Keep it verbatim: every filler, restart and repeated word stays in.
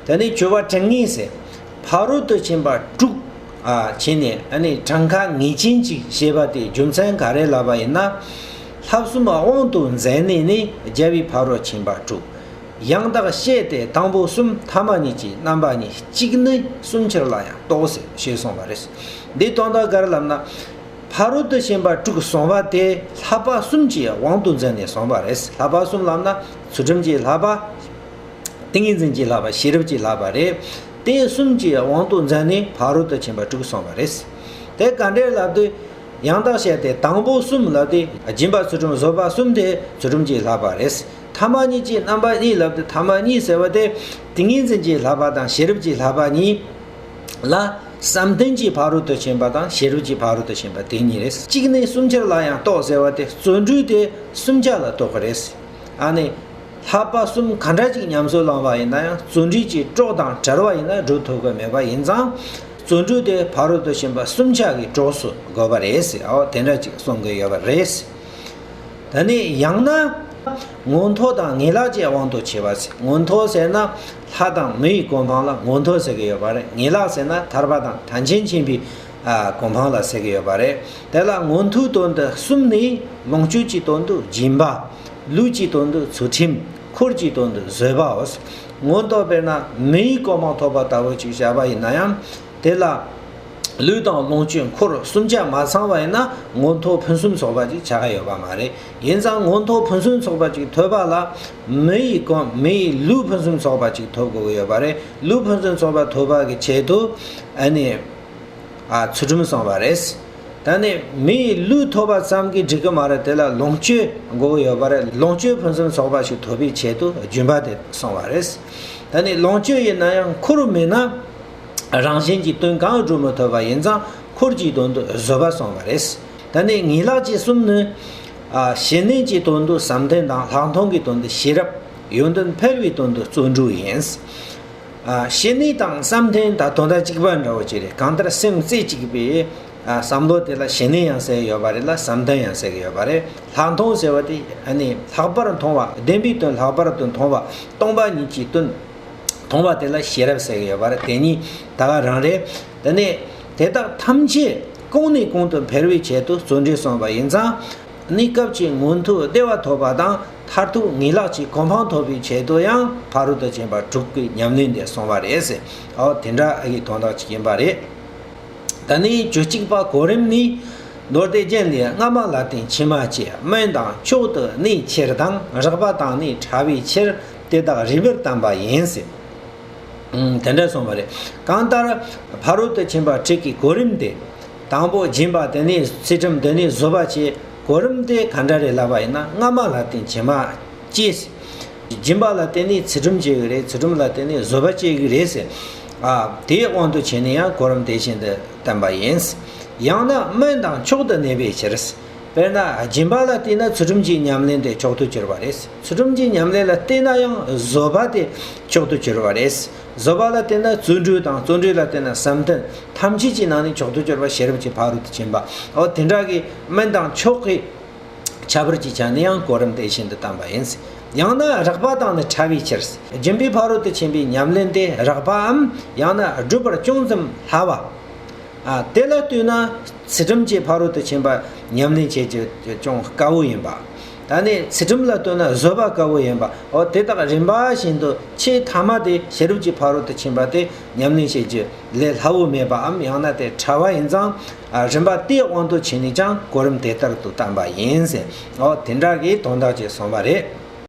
དེ་ནས་བཅུ་པ་དྲན་ངེས་ཟེར། ཕ་རོལ་ཏུ་ཕྱིན་པ་དྲུག་ཨ་བྱས་ནས་ཨ་ནི་གྲངས་ཀ་ངེས་ཅན་ཅིག་བྱེད་པ་དེའི་རྒྱུ་མཚན་ག་རེ་ལབ་པ་ཡིན་ན། ལྷག་བསམ་དབང་དུ་མཛད་ནས་ནི་རྒྱལ་བའི་ཕ་རོལ་ཕྱིན་པ་དྲུག་ཡང་དག་བཤད་དེ་དང་པོ་གསུམ། ཐ་མ་གཉིས་ཀྱི་རྣམ་པ་གཉིས། གཅིག་ནི་གསུམ་ཆར་ལ་ཡང་རྟོགས་ཟེར་ཞེས་གསུངས་པ་རེད། འདིའི་དོན་དག་ག་རེ་ལབ་ན། ཕ་རོལ་ཏུ་ཕྱིན་པ་དྲུག་གསུངས་པ་དེ་བསླབ་པ་གསུམ་གྱི་དབང་དུ་མཛད་ནས་གསུངས་པ་རེད། བསླབ་པ་གསུམ་ལབ་ན་ཚུལ་ཁྲིམས་ཀྱི་བསླབ་པ། ཏིང་ངེ་འཛིན་གྱི་བསླབ་པ། ཤེས་རབ་ཀྱི་བསླབ་པ་རེད། དེ་གསུམ་གྱི་དབང་དུ་མཛད་ནས་ཕ་རོལ་ཏུ་ཕྱིན་པ་དྲུག་གསུངས་པ་རེད། དེ་ག་འདྲས་ལབ་དུས། ཡང་དག་བཤད་དེ་དང་པོ་གསུམ་ལབ་དུས་སྦྱིན་པ་ཚུལ་ཁྲིམས་བཟོད་པ་གསུམ་དེ་ཚུལ་ཁྲིམས་ཀྱི་བསླབ་པ་རེད། ཐ་མ་གཉིས་ཀྱི་རྣམ་པ་གཉིས་ལབ་དུས་ཐ་མ་གཉིས་ཟེར་བ་དེ་ཏིང་ངེ་འཛིན་གྱི་བསླབ་པ་དང་ཤེས་རབ་ཀྱི་བསླབ་པ་གཉིས་ལ་བསམ་གཏན་གྱི་ཕ་རོལ་ཏུ་ཕྱིན་པ་དང་ཤེས་རབ་ཀྱི་ཕ་རོལ་ཏུ་ཕྱིན་པ་དེ་གཉིས་རེད། གཅིག་ནི་གསུམ་ཆར་ལ་ཡང་རྟོགས་ཟེར་བ་དེ་བརྩོན་འགྲུས་དེ་གསུམ་ཆ་ལ་རྟོགས་པ་རེད། ཨ་ནི། བསླབ་པ་གསུམ་ག་འདྲ་ཅིག་ཉམས་སུ་བླངས་པ་ཡིན་ན་ཡང་བརྩོན་འགྲུས་ཀྱི་གྲོགས་དང་བྲལ་བ་ཡིན་ན་སྒྲུབ་ཐུབ་ཀྱི་མེད་པ་ཡིན་ཙང་། བརྩོན་འགྲུས་དེ་ཕ་རོལ་ཏུ་ཕྱིན་པ་གསུམ་ཆ་གི་གྲོགས་སུ་དགོས་པ་རེད་ཟེར། འོ་དེ་འདྲ་ཅིག་གསུང་གི་ཡོད་པ་རེད། ད་ནི་ཡང་ན། མངོན་མཐོ་དང་ངེས་ལེགས་ཀྱི་དབང་དུ་བྱས་པ་ཟེར། མངོན་མཐོ་ཟེར་ན་ལྷ་དང་མི་ཡི་གོ་འཕང་ལ་མངོན་མཐོ་ཟེར་གི་ཡོད་པ་རེད། ངེས་ལེགས་ཟེར་ན་ཐར་པ་དང་ཐམས་ཅད་མཁྱེན་པའི་ཨ་གོ་འཕང་ལ་ཟེར་གི་ཡོད་པ་རེད། དེ་ལ་མངོན་མཐོའི་དོན་དུ་གསུམ་ནི། ལོངས་སྤྱོད་ཀྱི་དོན་དུ་སྦྱིན་པ། ལུས་ཀྱི་དོན་དུ་ཚུལ་ཁྲིམས། འཁོར་གྱི་དོན་དུ་བཟོད་པའོ། མངོན་མཐོ་དཔེར་ན་མི་ཡི་གོ་འཕང་ཐོབ་པ་ལྟ་བུ་ཅིག་བྱ་བ་ཡིན་ན་ཡང་། དེ་ལ་ལུས་དང་ལོངས་སྤྱོད་འཁོར་གསུམ་ཆ་མ་ཚང་བ་ཡིན་ན་མངོན་མཐོ་ཕུན་སུམ་ཚོགས་པ་ཅིག་ཆགས་ཀྱི་ཡོད་པ་མ་རེད། ཡིན་ཙང་མངོན་མཐོ་ཕུན་སུམ་ཚོགས་པ་ཅིག་ཐོབ་པ་ལ་མི་ཡི་གོ་མི་ཡི་ལུས་ཕུན་སུམ་ཚོགས་པ་ཅིག་ཐོབ་དགོས་ཀྱི་ཡོད་པ་རེད། ལུས་ཕུན་སུམ་ཚོགས་པ་ཐོབ་པ་གི་ཆེད་དུ་ཨ་ནི། ཨ་ཚུལ་ཁྲིམས་སྲུང་བ་རེད། ད་ནི་མི་ཡི་ལུས་ཐོབ་པ་ཙམ་གྱིས་འགྲིག་གི་མ་རེད། དེ་ལ་ལོངས་སྤྱོད་དགོས་ཀྱི་ཡོད་པ་རེད། ལོངས་སྤྱོད་ཕུན་སུམ་ཚོགས་པ་ཞིག་ཐོབ་པའི་ཆེད་དུ་སྦྱིན་པ་དེ་སྲུང་བ་རེད། ད་ནི་ལོངས་སྤྱོད་ཡིན་ན་ཡང་འཁོར་མེད་ན་རང་གཞན་གྱི་དོན་གང་སྒྲུབ་མི་ཐུབ་པ་ཡིན་ཙང་འཁོར་གྱི་དོན་དུ་བཟོད་པ་སྲུང་བ་རེད། ད་ནི་ངེས་ལེགས་ཀྱི་གསུམ་ནི། ཨ་བྱས་ནས་ཀྱི་དོན་དུ་བསམ་གཏན་དང་ལྷག་མཐོང་གི་དོན་དུ་ཤེས་རབ། ཡོན་ཏན་འཕེལ་བའི་དོན་དུ་བརྩོན་འགྲུས་ཡིན། ཨ་བྱས་ནས་དང་བསམ་གཏན་ད་དོན་དག་གཅིག་པ་འདྲ་བོ་ཅིག་རེད། གང་ལྟར་སེམས་རྩེ་གཅིག་པའི་ཨ་བསམ་བློ་དེ་ལ་བྱས་ནས་ཡང་ཟེར་གྱི་ཡོད་པ་རེད་ལ་བསམ་གཏན་ཡང་ཟེར་གྱི་ཡོད་པ་རེད། ལྷག་མཐོང་ཟེར་བ་དེ་ཨ་ནི་ལྷག་པར་མཐོང་བ། བདེན་པའི་དོན་ལྷག་པར་དུ་མཐོང་བ། སྟོང་པ་ཉིད་ཀྱི་དོན་མཐོང་བ་དེ་ལ་ཤེས་རབ་ཟེར་གྱི་ཡོད་པ་རེད། དེ་གཉིས་ད་ག་རང་རེད། དེ་ནས་དེ་དག་ཐམས་ཅད་གོང་ནས་གོང་དུ་འཕེལ་བའི་ཆེད་དུ་བརྩོན་འགྲུས་སོང་བ་ཡིན་ཙང་། གནས་སྐབས་ཀྱི་མངོན་མཐོའི་བདེ་བ་ཐོབ་པ་དང་མཐར་ཐུག་ངེས་ལེགས་ཀྱི་གོ་འཕང་ཐོབ་པའི་ཆེད་དུ་ཡང་ཕ་རོལ་ཏུ་ཕྱིན་པ་དྲུག་གི་ཉམས་ལེན་དེ་སོང་བ་རེད་ཟེར། འོ་དེ་འདྲ་ཨ་ཡི་དོན་དག་ཅིག་ཡིན་པ་རེད། ད་ནི་བཅུ་གཅིག་པ་གོ་རིམ་ནི། མདོ་སྡེ་རྒྱན་ལས། སྔ་མ་ལ་བརྟེན་ཕྱི་མ་སྐྱེ། དམན་དང་མཆོག་ཏུ་གནས་ཕྱིར་དང་། རགས་པ་དང་ནི་ཕྲ་བའི་ཕྱིར། དེ་དག་རིམ་པར་བསྟན་པ་ཡིན་ཟེར། ཨང་། དེ་འདྲ་གསུངས་པ་རེད། གང་ལྟར་ཕ་རོལ་ཏུ་ཕྱིན་པ་དྲུག་གི་གོ་རིམ་དེ། དང་པོ་སྦྱིན་པ། དེ་ནས་ཚུལ་ཁྲིམས། དེ་ནས་བཟོད་པ་བཅས། གོ་རིམ་དེ་ག་འདྲ་རེད་ལབ་པ་ཡིན་ན། སྔ་མ་ལ་བརྟེན་ཕྱི་མ་སྐྱེ། སྦྱིན་པ་ལ་བརྟེན་ནས་ཚུལ་ཁྲིམས་སྐྱེ་གི་རེད། ཚུལ་ཁྲིམས་ལ་བརྟེན་ནས་བཟོད་པ་སྐྱེ་གི་རེད་ཟེར། ཨ་དེའི་དབང་དུ་བྱས་ནས་ཡང་གོ་རིམ་དེ་བཞིན་དུ་བསྟན་པ་ཡིན། ཡང་ན་དམན་དང་མཆོག་ཏུ་གནས་པའི་ཕྱིར། དཔེར་ན་སྦྱིན་པ་ལ་བརྟེན་ན་ཚུལ་ཁྲིམས་ཀྱི་ཉམས་ལེན་དེ་མཆོག་ཏུ་གྱུར་པ་རེད། ཚུལ་ཁྲིམས་ཀྱི་ཉམས་ལེན་ལ་བརྟེན་ན་ཡང་བཟོད་པ་དེ་མཆོག་ཏུ་གྱུར་པ་རེད། བཟོད་པ་ལ་བརྟེན་ན་བརྩོན་འགྲུས་དང་། བརྩོན་འགྲུས་ལ་བརྟེན་ན་བསམ་གཏན། ཐམས་ཅད་ཀྱི་ནང་ནས་མཆོག་ཏུ་གྱུར་པ་ཤེས་རབ་ཀྱི་ཕ་རོལ་ཏུ་ཕྱིན་པ། འོ་དེ་འདྲ་གི་དམན་དང་མཆོག་གི་ཁྱད་པར་གྱི་ཆ་ནས་ཡང་གོ་རིམ་དེ་བཞིན་དུ་བསྟན་པ་ཡིན། ཡང་ན་རགས་པ་དང་ནི་ཕྲ་བའི་ཕྱིར། སྦྱིན་པའི་ཕ་རོལ་ཏུ་ཕྱིན་པའི་ཉམས་ལེན་དེ་རགས་པའམ་ཡང་ན་སྒྲུབ་པར་ཅུང་ཙམ་སླ་བ། ཨ་དེ་ལ་ལྟོས་ན་ཚུལ་ཁྲིམས་ཀྱི་ཕ་རོལ་ཏུ་ཕྱིན་པ་ཉམས་ལེན་བྱེད་རྒྱུ་ཅུང་དཀའ་བོ་ཡིན་པ། ད་ནི་ཚུལ་ཁྲིམས་ལ་ལྟོས་ན་བཟོད་པ་དཀའ་བོ་ཡིན་པ། འོ་དེ་དག་རིམ་པ་བཞིན་དུ་ཆེས་ཐ་མ་དེ་ཤེས་རབ་ཀྱི་ཕ་རོལ་ཏུ་ཕྱིན་པ་དེ་ཉམས་ལེན་བྱེད་རྒྱུ་ལས་སླ་བོ་མེད་པའམ་ཡང་ན་དེ་ཕྲ་བ་ཡིན་ཙང་། ཨ་རིམ་པ་དེའི་དབང་དུ་བྱས་ནས་ཀྱང་གོ་རིམ་དེ་ལྟར་དུ་བསྟན་པ་ཡིན་ཟེར། འོ་དེ་འདྲ་གི་དོན་དག་ཅིག་གསུངས་པ་རེད།